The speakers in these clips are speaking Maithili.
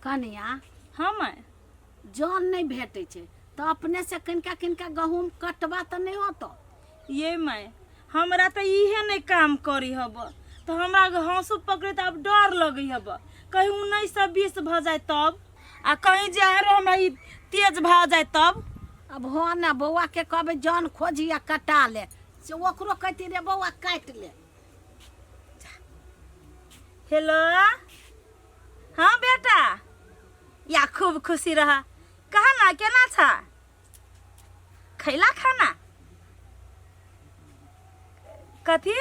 कनिया। हाँ माय। जन नहि भेटै छै तऽ अपने से कनिका कनिका गहूम कटबा तऽ नहि होतो? ये माय, हमरा तऽ इहे नहि काम करी हब, तऽ हमरा हंसू पकड़े तऽ आब डर लगै हब, कहीं 19 से 20 भऽ जाए तब, आ कहीं जे आरो हमरा ई तेज भऽ जाए तब। अब हो ना, बौआ के कहबै जन खोजी आ कटा ले, से ओकरो कहती रे बौआ काटि ले। हेलो, हाँ बेटा, या खूब खुशी रह। कहा ना, केना छा? खैला खाना? कथी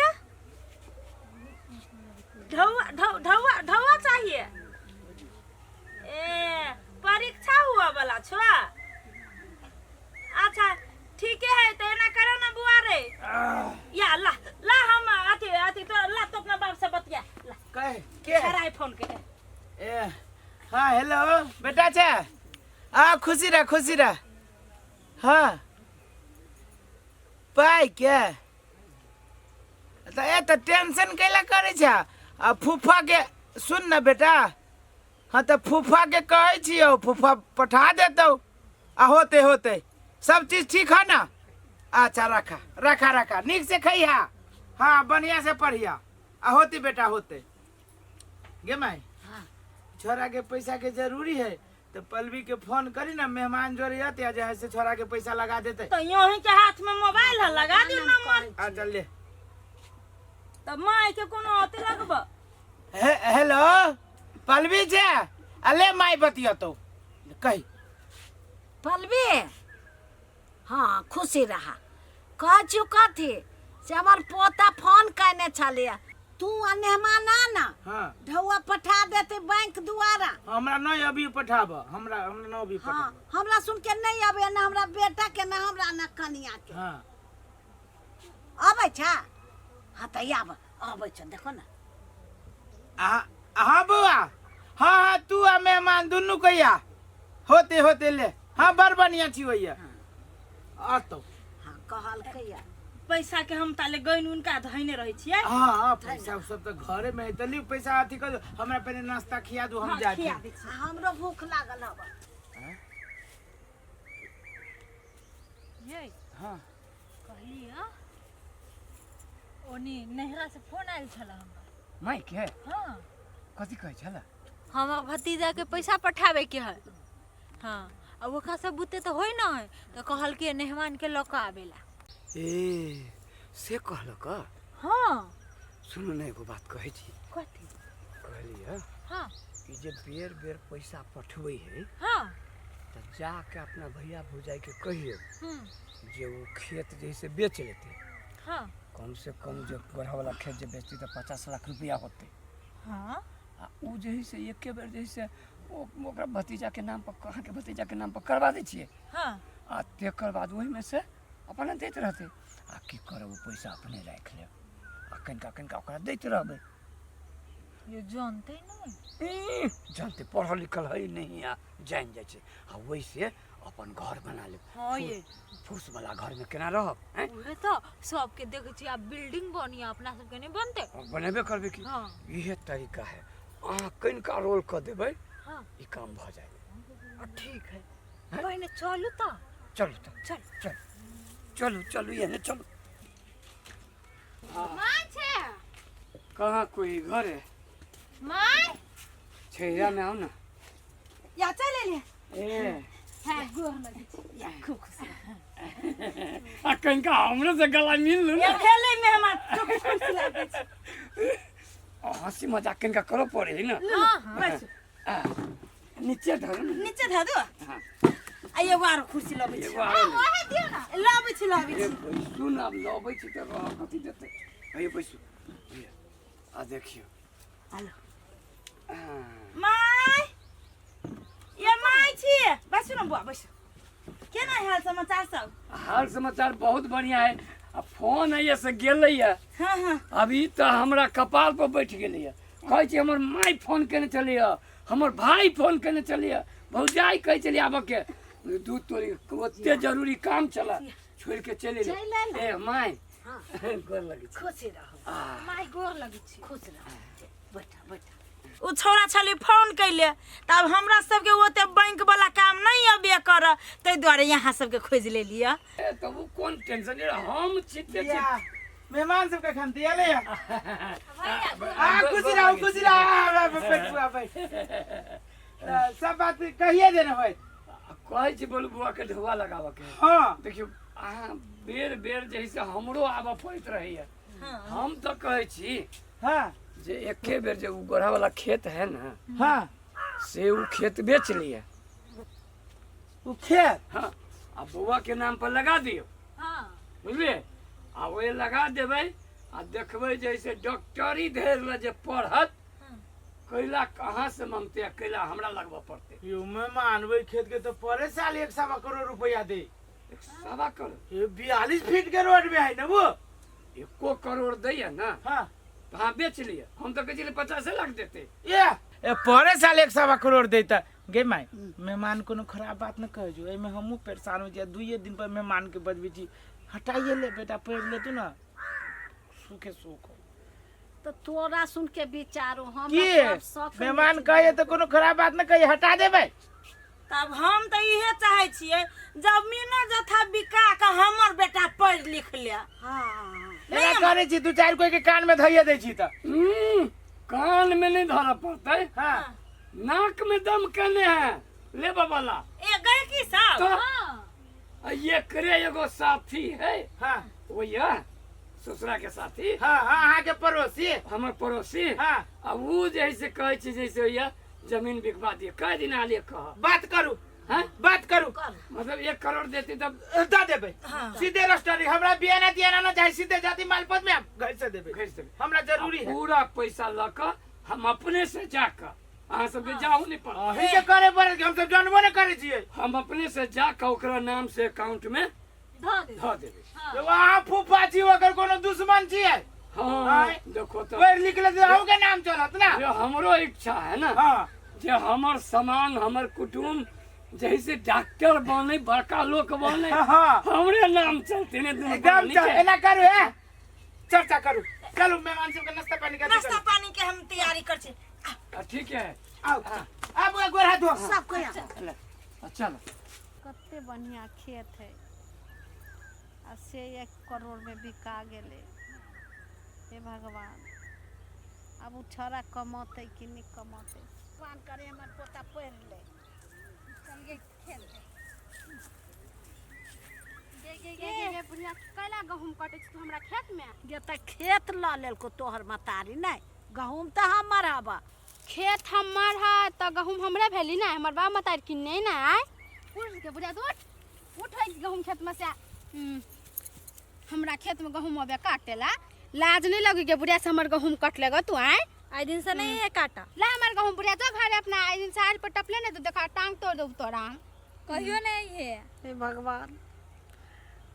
ढौआ ढौआ ढौआ चाहिए? ए परीक्षा हुआ वाला छो? अच्छा ठीके है, तो एना करो ना बुआ रे, या ला ला, हम अथी अथी तो ला, तो अपना बाप से बतिया ला। कह के छराई फोन के। ए हाँ, हेलो बेटा छे, आ खुशी रह, खुशी रह। हाँ, पाइ के तऽ ए तऽ टेंशन कैला करै छै? आ फूफा के सुन न बेटा, हाँ तऽ फूफा के कहै छियौ, फूफा पठा देतौ, आ होते होते सब चीज ठीक है ना। अच्छा रखा रखा रखा, नीक से खैहा, हाँ बढ़िया से पढ़िया, आ होते बेटा होते। गे माई। हाँ। छोरा के पैसा के जरूरी है तो पलवी के फोन करी ना, मेहमान जोड़े आते आ जे से छोरा के पैसा लगा देते। तो यहीं के हाथ में मोबाइल है, लगा दियो नंबर। आ चल ले। तो माय के कोनो अथी लगब। हेलो पलवी छे, अले माई बतिया तो कही। पलवी, हाँ खुशी रहा। कहै छियौ कथी से, हमर पोता फोन कयने छलियै, तू आ मेहमान आ ना। हाँ। ढौआ पठा देते बैंक द्वारा। हमरा नहीं अभी पठाब, हमरा हमरा नहीं अभी हाँ। पठाब। हमरा सुन के नहीं अबे ना हमरा बेटा के, ना हमरा, ना कनिया के। हाँ। अबै छ? हाँ तऽ आब अबै छ, देखो ना। आ हाँ बौआ, हाँ हाँ, तू आ मेहमान दुनू कहिया होते होते ले। हाँ, बड़ बढ़िया छी भैया, आ तो। हाँ, कहलकै या। पैसा के हम ताले गइन उनका धइने रहै छियै। हाँ हाँ, पैसा सब तो घरे में है, तो लियो पैसा, अथी कर दो, हमरा पहले नाश्ता खिया दू, हम हाँ, जाते। खिया दै छी। आ हमरो भूख लागल हब। ये। हाँ। कहलियै ओनी नैहरा से फोन आयल छल हमरा। माय के? हाँ। कथी कहै छल? हमर भतीजा के पैसा पठावे के है। हाँ, आ ओकरा सब बुते तऽ होय न है, तऽ कहलकै मेहमान के लऽ कऽ आबेला। ए से कहलक? हाँ। सुनू ने, एगो बात कहै छी। कथी? कहलियै हाँ। ई जे बेर बेर पैसा पठबै है, हाँ, तऽ जाके अपना भैया भौजाई के कहियौ जे ओ खेत जे से बेच लेतै। हाँ। कम से कम जे गोढ़ा वाला खेत जे बेचतै तऽ 50 लाख रुपया होतै। हाँ। आ ओ जे है से एके बेर जे है से ओ ओकरा भतीजाके नाम पर, अहाँके भतीजाके नाम पर करबा दै छियै। हाँ। आ तकर बाद ओहिमे से अपने दैत रहतै, आ की करब, ओ पैसा अपने राखि लेब आ कनिका कनिका ओकरा दैत रहबै। ये जानते नहीं। ई, जानते, पढ़ल लिखल है नहीं, आ जानि जाइ छै, आ ओहिसे अपन घर बना लेब। हाँ ये। फूस वाला घर में केना रहब हैं? उहे तऽ सबके देखै छी आब बिल्डिंग बनी, अपना सबके नहीं बनते? हाँ, बनेबे करबै की। हाँ। इहे तरीका है, अहाँ कनिका रोल कऽ देबै। हाँ। ई काम भऽ जायत। आ, ठीक है, पहिने चलू तऽ। चलू तऽ। चल। चल चलू चलू, एने चलू। माय छै? कहाँ कोई घर है? माय। छैरा में आओ ना। या चल एलियै। ए। हाँ, गोर लगै छी। या खूब खुशी रह। आ कनिका हमरो से गला मिल लू या ना। भेलै मेहमान, चुप, खुशी लागै छै। हंसी मजाक कनिका करऽ पड़े है ना। हाँ हाँ। बैसू। आ, नीचे धरू ने। नीचे धऽ दू। हाँ। आ एगो आरो कुर्सी लबै छी। एगो आरो ले। ओहे दियौ ना। लबै छी, लबै ए छी। बैसू ने, आब लबै छी तऽ रह कथी देतै। भैया बैसू भैया, आ देखियौ। हेलो। हाँ। माय, ये माय छी, बैसू ने बुआ, बैसू। केना हाल समाचार सब? हाल समाचार बहुत बढ़िया है, आ फोन है से गेलै है। हाँ हाँ। अभी तऽ हमरा कपाल पर बैठ गेलै है, कहै छी हमर माय फोन केने छलैया, हमर भाई फोन केने छलैया, भौजाई कहै छलै आबऽ के, दूध तोरी ओते जरूरी काम छलै, छोड़ि के चलि एलियै। चलि एलै। ए my. हाँ। गोर लगै छी। खुशी रहू। माय, गोर लगै छी। खुश रहू, बैठा बैठा। उ छौड़ा छली फोन कैले तऽ आब हमरा सबके ओते बैंक वाला काम नहीं अबे कर ताहि दुआरे यहाँ सबके खोजि लेलियै। ए, तऽ ओ कोन टेंशन रे, हम छी ते छी। या, मेहमान सबके खान दिया ले। आ खुशी रहू, खुशी रहू। आ, बैठ बुआ, बैठ। तऽ सब बात कहिए देने होय। कहै छी बोलू बुआ के ढुआ लगाबऽ के। हाँ। देखियौ अहाँ बेर बेर जे है से हमरो आबऽ पड़ैत रहैया। हम तऽ कहै छी हाँ। जे एके बेर जे उ गोढ़ा वाला खेत है ना, हाँ, से उ खेत बेच लिअ। उ खेत? हाँ, आ बौआ के नाम पर लगा दियौ। हाँ। बुझलियै? आ ओहि लगा देबै आ देखबै जे से डॉक्टरी धरि लए जे पढ़त, कैला कहाँ से मंगते आ कैला हमरा लगबऽ पड़तै। यौ मेहमान, ओहि खेत के तो परे साल 1.25 करोड़ रुपया दे। 1.25 करोड़? ये 42 फीट के रोड में है ना वो। 1 करोड़ दैया ना। हाँ। तो हाँ बेच लिअ, हम तऽ कहै छलियै 50 लाख देतै। ए परे साल 1.25 करोड़ देता गे माय। मेहमान कोनो खराब बात न कहै जो, एहिमे हमहूँ परेशान हो जाए। दुइये दिन पर मेहमान के बजबै छी, हटाइए ले बेटा, पढ़ि ले तू ना, सुखे सुख हो। तऽ तोरा सुन के विचारो हम की मेहमान कहे तऽ कोनो खराब बात न कहे, हटा देबै। तब हम तऽ इहे चाहै छियै जमीनो जथा बिका के हमर बेटा पढ़ि लिख ले। हाँ। एना करै छी, दू चारि कोई के कान में धैये दै छी तऽ। कान में नहीं धरऽ पड़तै। हाँ। नाक में दम केने है लेबऽ वाला। ए गए की साहब? तो आ एकरे एगो साथी है। हाँ। वो यह ससुरा के साथी। हाँ, हाँ, अहाँ के पड़ोसी। हमर पड़ोसी। हाँ। आ उ जे है से कहै छै जैसे यह जमीन बिकवा दिए, कई दिन आलिए कह। बात करू। हाँ? बात करू। मतलब 1 करोड़ देती तब दऽ देबै। हाँ। सीधे रजिस्ट्री, हमरा बियाना तियाना ना चाही, सीधे जाति मालपत में हम घर से देबै। घर से देबै। हमरा जरूरी है। पूरा पैसा लऽ कऽ हम अपने से जाकऽ, अहाँ सबके जाहू नहीं पड़त। अहीं के करे पड़त, हम सब जानबो नहीं करै छियै। हम अपने से जाकऽ ओकरा नाम से अकाउंट में धऽ देबै। धऽ देबै। हाँ। एगो अहाँ फूफा छी, ओकर कोनो दुश्मन छियै? हाँ, आँय? देखो तो। पढ़ि लिख लेतै अहूँ के नाम चलत ना। जे हमरो इच्छा है ना। हाँ। जे हमर सामान, हमर कुटुम्ब जैसे डॉक्टर बने, बड़का लोक बने, हाँ। हमरे नाम चलते ने दुनू एकदम प्राणी चल, के। एना करू हे, चर्चा करू, चलू मेहमान सबके नाश्ता पानी के नाश्ता पानी के हम तैयारी कर छी। आ, ठीक है। आओ, आब बुआ गोर हाथ धो। सब कोई आओ। ले, आ, चलो। कते बढ़िया खेत है आ से 1 करोड़ में बिका गेलै। हे भगवान, आब उ छौड़ा कमौतै कि नहि कमौतै। भगवान करे हमर पोता पढ़ि ले। चल गे खेल ले। गे, गे, गे, गे, गे, बुढ़िया, कैला गहूम कटै छी तू हमरा खेत में? गे तऽ खेत लऽ लेलको तोहर मतारी, नहि गहूम तऽ हमर हबऽ। खेत हमर है तऽ गहूम हमरे भेली ना, हमर बाप मतारी किन्ने ना आय। उठ गे बुढ़िया, तू उठ, उठ गहूम खेत में से। हमरा खेत में गहूम अबे काटेला लाज नहीं लगी गे बुढ़िया से हमर गहूम कट लेगा तू आय? आइ दिन से नहीं है काटा। ला हमर गहूम बुढ़िया, जो घरे अपना आइ दिन से आड़ पर टपले ने तो देखा टांग तोड़ दऊ तोरा। कहियो नहीं है। हे भगवान,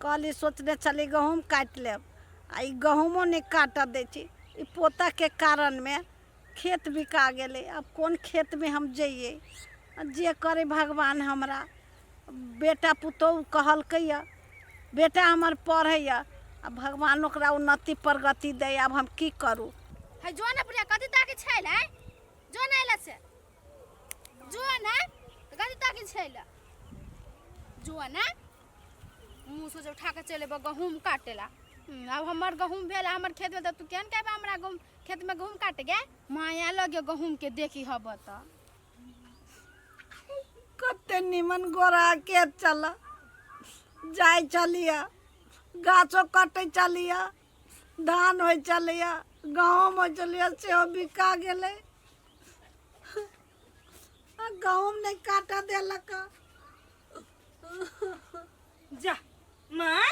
कहली सोचने छली गहूम काटि लेब, आ ई गहूमो नहि काटऽ दै छी। ई पोताके कारणमे खेत बिका गेलै। आब कोन खेतमे हम जइए? जे करै भगवान। हमरा बेटा पुतोहु कहलकैए, बेटा हमर पढ़ैए, आ भगवान ओकरा उन्नति प्रगति दै। आब हम की करू? है जो ना बुढ़िया, कथी ताकी छै ले? जो ना एला से, जो ना, कथी ताकी छै ले? जो ना, मुँह से उठा के चले एबो गहूम काटेला। अब हमर गहूम भेल हमर खेत में, तऽ तू केहन कहबे हमरा गहूम खेत में गहूम काट गे? माया लगे गहूम के देखी हब तऽ। कते निमन गोरा खेत चल जाइ छलियै, गाछो कटै छलियै, धान होइ छलैए, गहूम होइ छलैए, सेहो बिका गेलै आ गहूम नहि काटऽ देलक। जा माय,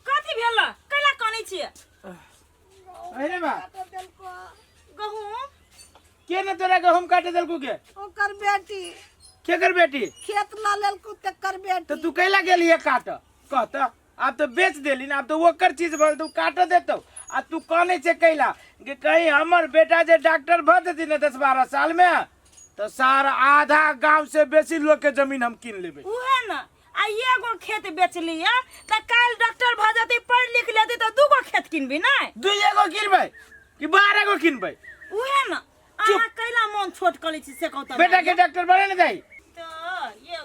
कथी भेल? कैला कनै छियै? अरे बा गहूम के ने तोरा गहूम काटे देलकू के? ओकर बेटी। केकर बेटी? खेत लऽ लेलकू तेकर बेटी। तऽ तू कैला गेलियै काट कह तऽ? आब तऽ बेच देली ने, आब तऽ ओकर चीज भऽ गेल, तऽ ओ काटऽ देतौ आ तू कहने छै कैला कि कहीं हमर बेटा जे डॉक्टर भऽ जेतै ने 10-12 साल में, तऽ सारा आधा गांव से बेसी लोग के जमीन हम कीन लेबै। उहे न, आ एगो खेत बेचलियै तऽ काल्हि डॉक्टर भऽ जेतै, पढ़ि लिख लेतै तऽ दूगो खेत किनबी नै? दुइए गो किनबै कि 12 गो किनबै? उहे न, अहाँ कैला मन छोट करै छी से कहू तऽ बेटा के डॉक्टर बने ने जाई तऽ ये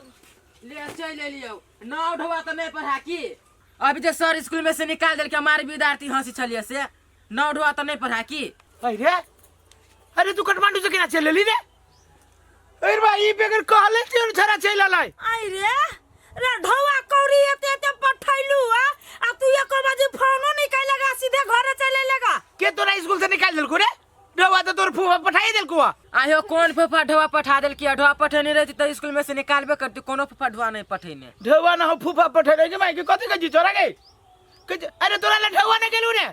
ले चल एलियौ न उठवा तऽ नहीं पढ़ा की अभी जे सर स्कूल में से निकाल देलकै हमारे विद्यार्थी हंसी छलिए से न उठवा तऽ नहीं पढ़ा की अरे अरे तू काठमांडू से केना चल एली रे अरे भाई ई बेगर कहले छियै छरा चलि अलै आई रे रे ढौआ कौड़ी एते एते पठैलू आ आ तू एको बाजी फोनो नहीं कैलगा सीधे घरे चले लेगा के तोरा स्कूल से निकाल देलको रे ढौआ तो तोर फूफा पठाई देलको आ आयो कौन फूफा ढोआ पठा देलकी ढोआ पठेने रहती तऽ स्कूल में से निकालबे करती कोनो फूफा ढोआ नहीं पठेने ढौआ ना हो फूफा पठेले के माई के कथि कजी चोरा गई अरे तोरा ले ढौआ ना गेलू रे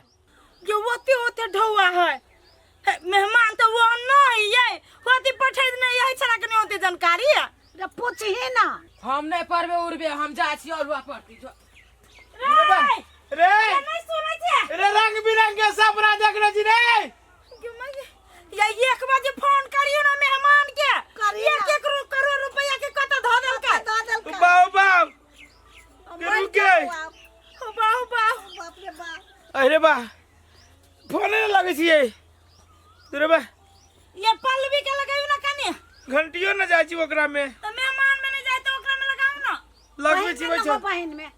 ये ओते ओते ढौआ है हे, मेहमान तो वो नहीं ये होती पठै नहीं यही छला के नहीं होती जानकारी है रे पूछही ना हम नहीं पढ़बे उड़बे हम जाइ छी और पढ़ती जो रे रे नहीं सुनै छे रे रंग बिरंग के सपना देखने छी रे या एक बजे फोन करियो ना मेहमान के करियो एक ना। एक करोड़ रुपया के कत धऽ देलकै दऽ देलकै बाऊ बाऊ मरि रुके। जाऊ आब। बाहु बाहु बाप रे बाप अरे बा फोने न लगै छियै रे बा ये पल्लवी के लगाइयो ना कनी घंटियो न जाइ छी ओकरा में तो मेहमान में नहीं जाए तो ओकरा में लगाऊ ना लगबै छी बहिन में बैठल लगो बहिन में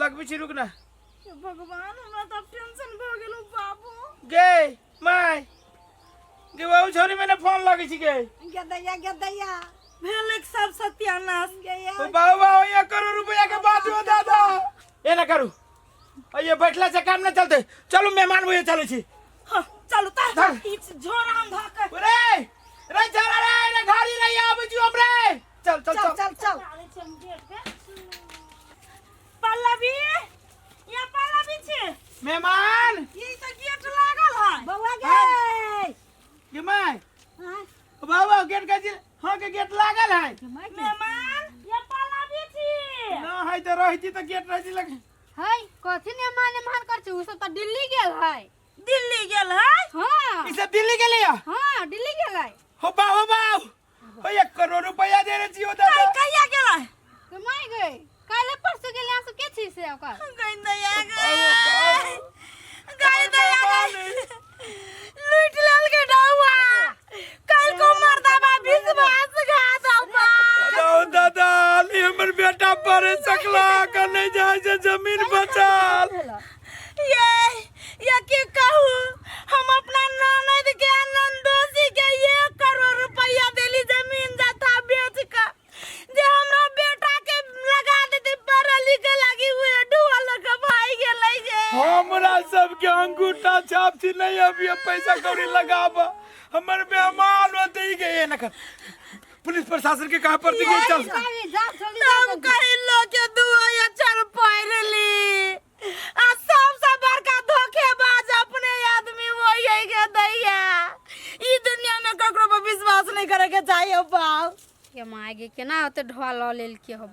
लगबै छी रुक ना हे भगवान हमरा तो अब टेंशन भ गेलो बाबू गे माय गे बाबू छोरी मैंने फोन लगै छी गे गदैया गदैया भेल एक सब सत्यानाश गैया ओ बाबू बाबू ये करोड़ रुपया के बात हो दादा ए ना करू ये बैठला से काम न चलते चलू मेहमान भैया चलै छी हाँ चलू तर धर। ई झोरा हम धऽ के रे रे चल रे रे घाड़ी रे आबै छी हम रे चल चल चल चल चल चल आबै छी हम गेट पे पल्लवी या पल्लवी छी मेहमान ई तऽ गेट लागल है बौआ गे गे my हाँ, बाबा गेट का जी हाँ के गेट लागल है मेहमान या पल्लवी छी ना है तो रहती तो गेट रहती लग है कथी मेहमान मेहमान कर छी उ सब तऽ दिल्ली गेल है दिल्ली गेल है हाँ ई सब दिल्ली गेलै या हाँ दिल्ली गेल है हो बा हो बा हो एक करोड़ रुपया दे रे छियो दादा कहिया गेल है तो माय गई काल्हि परसों गेल अहाँ सब के छी से ओकर गई दया गई गई दया गई लूट लेल के डौआ कल को मर्दाबा विश्वास घात बा दादा दादा अली हमर बेटा पढ़े सकला का नहीं जाए से जमीन बचाल ये की कहू हम अपना ननद के आ ननदोसी के 1 करोड़ रुपया देली जमीन जथा बेच के जे हमरा बेटा के लगा देती पढ़े लिखे लागी उहे डुआ लग भाई गेलै गे हमरा सबके अंगूठा छाप छी नहीं अभी हम पैसा कौड़ी लगाब हमर मेहमान होते ही गए न कर पुलिस प्रशासन के कहा पड़ती गई चल तब कहीं लोग के दुआ या चल पैरली आ सबसे बड़का धोखेबाज अपने आदमी वही है के दैया ई दुनिया में ककरो पर विश्वास नहीं करे के चाहिए बाप के माय गे केना ओते ढोआ लऽ लेलकै हो।